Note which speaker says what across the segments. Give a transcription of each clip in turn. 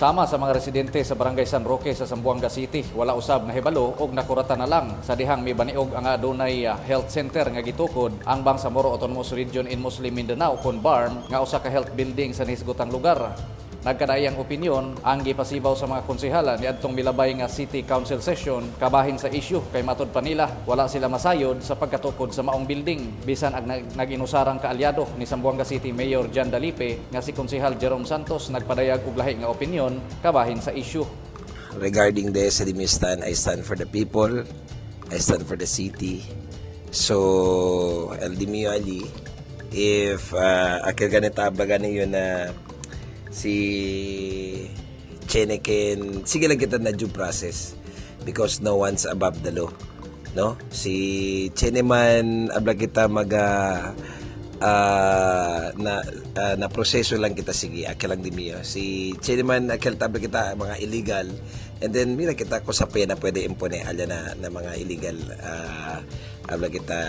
Speaker 1: Sama sa mga residente sa Barangay San Roque sa Zamboanga City, wala usab nahibalo og nakuratan na lang sa dihang mibaniog ang adunay health center nga gitukod ang Bangsamoro Autonomous Region in Muslim Mindanao kon BARMM nga usa ka health building sa nisgutang lugar. Nagkadaiyang opinyon ang gipasibaw sa mga konsehala niadtong milabay nga City Council session kabahin sa issue kay matud pa nila wala sila masayod sa pagkatukod sa maong building bisan ang nag-inusarang kaalyado ni Zamboanga City Mayor John Dalipe nga si Konsehal Jerome Santos nagpadayag og lahi nga opinyon kabahin sa issue.
Speaker 2: Regarding this, sa stand, I stand for the people, I stand for the city. So, el dimiyo ali, if akil ganita ba yun na si Cheneken, sige lang kita na due process because no one's above the law. No? Si Chene man, abla kita maga na proseso lang kita, sige akil lang dimiyo si Chene man akil tabla kita mga illegal and then mira kita ko sa pena pwede impone alya na mga illegal abla kita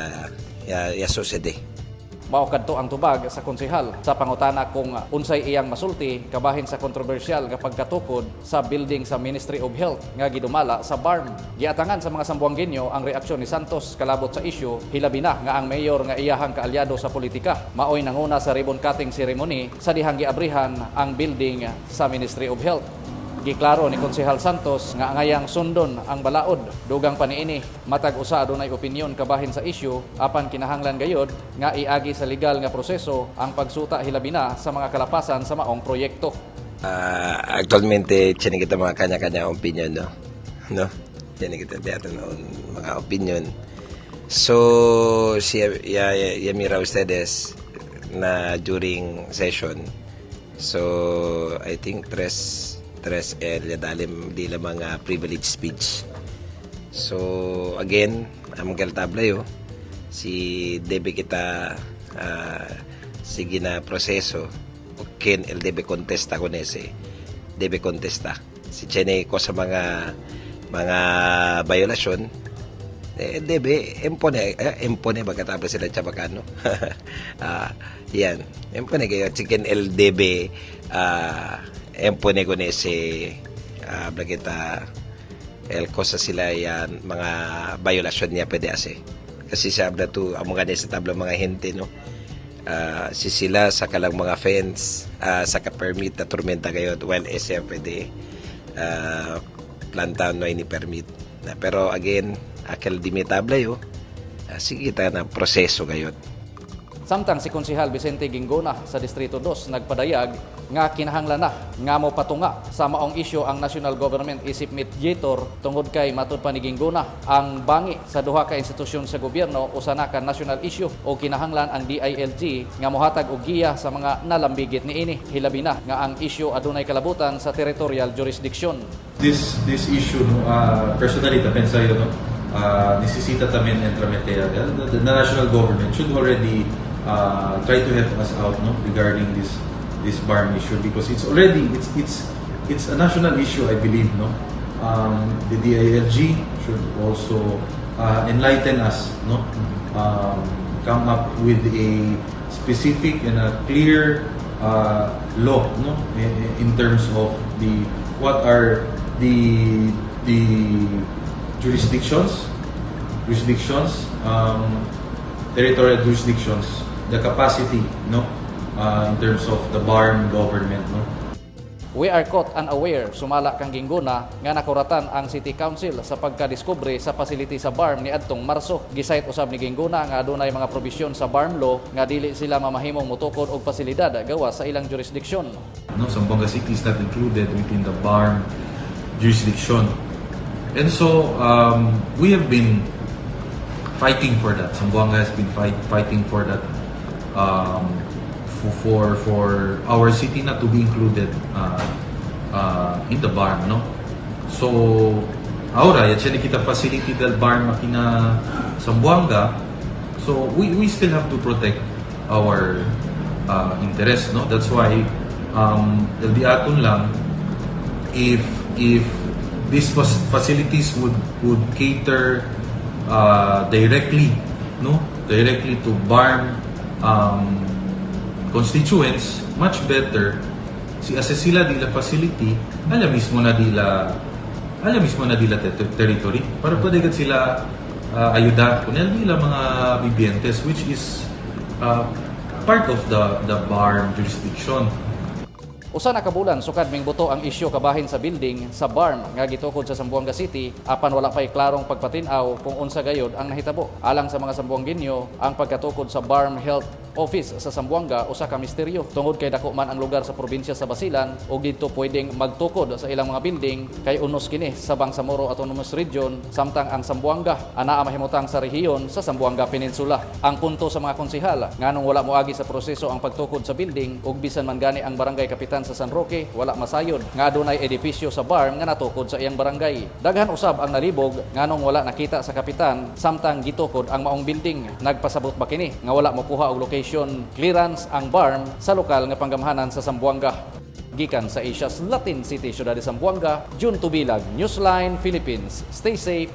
Speaker 2: ya sucede.
Speaker 1: Mao kadto ang tubag sa konsehal sa pangutana kung unsay iyang masulti kabahin sa kontrobersyal nga pagkatukod sa building sa Ministry of Health nga gidumala sa BARMM. Giatangan sa mga Sambuangueño ang reaksyon ni Santos kalabot sa isyu, hilabi na nga ang mayor nga iyahang kaalyado sa politika maoy nanguna sa ribbon cutting ceremony sa dihang giabrihan ang building sa Ministry of Health. Giklaro ni Konsehal Santos nga angayang sundon ang balaod. Dugang pa niini, matag usa adunay opinyon kabahin sa isyu apan kinahanglan gayod nga iagi sa legal nga proseso ang pagsuta hilabi na sa mga kalapasan sa maong proyekto.
Speaker 2: Actualmente, tiene kita mga kanya-kanya opinion, no? No? Tiene kita teatro mga opinion. So, siya, ya mira ustedes na during session. So, I think tres el dalim di lang mga privilege speech. So, again, among tabla yo, si debe kita sige na proseso o ken el debe contesta con ese debe contesta si tiene ko sa mga violasyon eh, debe impone impone pagkatapos sila chabacano yan impone kayo si ken el debe impone con ese kita el cosa sila yan mga violasyon niya pwede ase kasi sa abla to ang mga sa tabla mga gente, no? Si sila sa kalang mga fence sa ka permit na tormenta kayo well ese pwede planta no ini permit na, pero again akel di tabla yo sige ta na proseso gayon.
Speaker 1: Samtang si Konsehal Vicente Gingona sa Distrito 2 nagpadayag nga kinahanglan na nga mo patunga sa maong isyu ang national government isip mediator tungod kay matud pa ni Gingona ang bangi sa duha ka institusyon sa gobyerno usa na ka national issue o kinahanglan ang DILG nga mohatag og giya sa mga nalambigit niini, hilabi na nga ang issue adunay kalabutan sa territorial jurisdiction.
Speaker 3: This issue, no, personally ta pensa yo, no, necesita también entrometer the national government should already try to help us out, no, regarding this BARMM issue because it's already it's a national issue, I believe, no. The DILG should also enlighten us, no, come up with a specific and a clear law, no, in terms of the what are the jurisdictions, territorial jurisdictions, the capacity, no, in terms of the BARMM government, no.
Speaker 1: We are caught unaware, sumala kang Gingona nga nakuratan ang City Council sa pagkadiskubre sa facility sa BARMM niadtong Marso. Gisayt usab ni Gingona nga adunay mga probisyon sa BARMM law nga dili sila mamahimong motukod og pasilidad gawas sa ilang jurisdiksyon.
Speaker 3: No, Zamboanga City is not included within the BARMM jurisdiction. And so we have been fighting for that. Zamboanga has been fighting for that for our city not to be included in the BARMM, no? So ahora ya tiene kita facility del BARMM aquí na Zamboanga. So we still have to protect our interest, no? That's why el diaton lang if these facilities would cater directly, no, directly to BARMM constituents, much better. Si assess sila dila facility, ala mismo na dila territory para pwede gad sila ayuda kun dila mga bibientes, which is part of the BARMM jurisdiction.
Speaker 1: Usa na ka bulan sukad mingbuto ang isyu kabahin sa building sa BARMM nga gitukod sa Zamboanga City, apan wala pay klarong pagpatin-aw kung unsa gayod ang nahitabo. Alang sa mga Zamboangueño, ang pagkatukod sa BARMM Health Office sa Zamboanga usa ka misteryo tungod kay dako man ang lugar sa probinsya sa Basilan ug didto pwedeng magtukod sa ilang mga building kay unos kini sa Bangsamoro Autonomous Region, samtang ang Zamboanga anaa mahimutang sa rehiyon sa Zamboanga Peninsula. Ang punto sa mga konsehal, nganong wala moagi sa proseso ang pagtukod sa building ug bisan man gani ang barangay kapitan sa San Roque wala masayod nga adunay edipisyo sa BARMM nga natukod sa iyang barangay. Daghan usab ang nalibog nganong wala nakita sa kapitan samtang gitukod ang maong building. Nagpasabot ba kini nga wala mokuha og location clearance ang BARMM sa lokal nga panggamhanan sa Zamboanga? Gikan sa Asia's Latin City, Syudad de Zamboanga, June Tubilag, Newsline Philippines. Stay safe.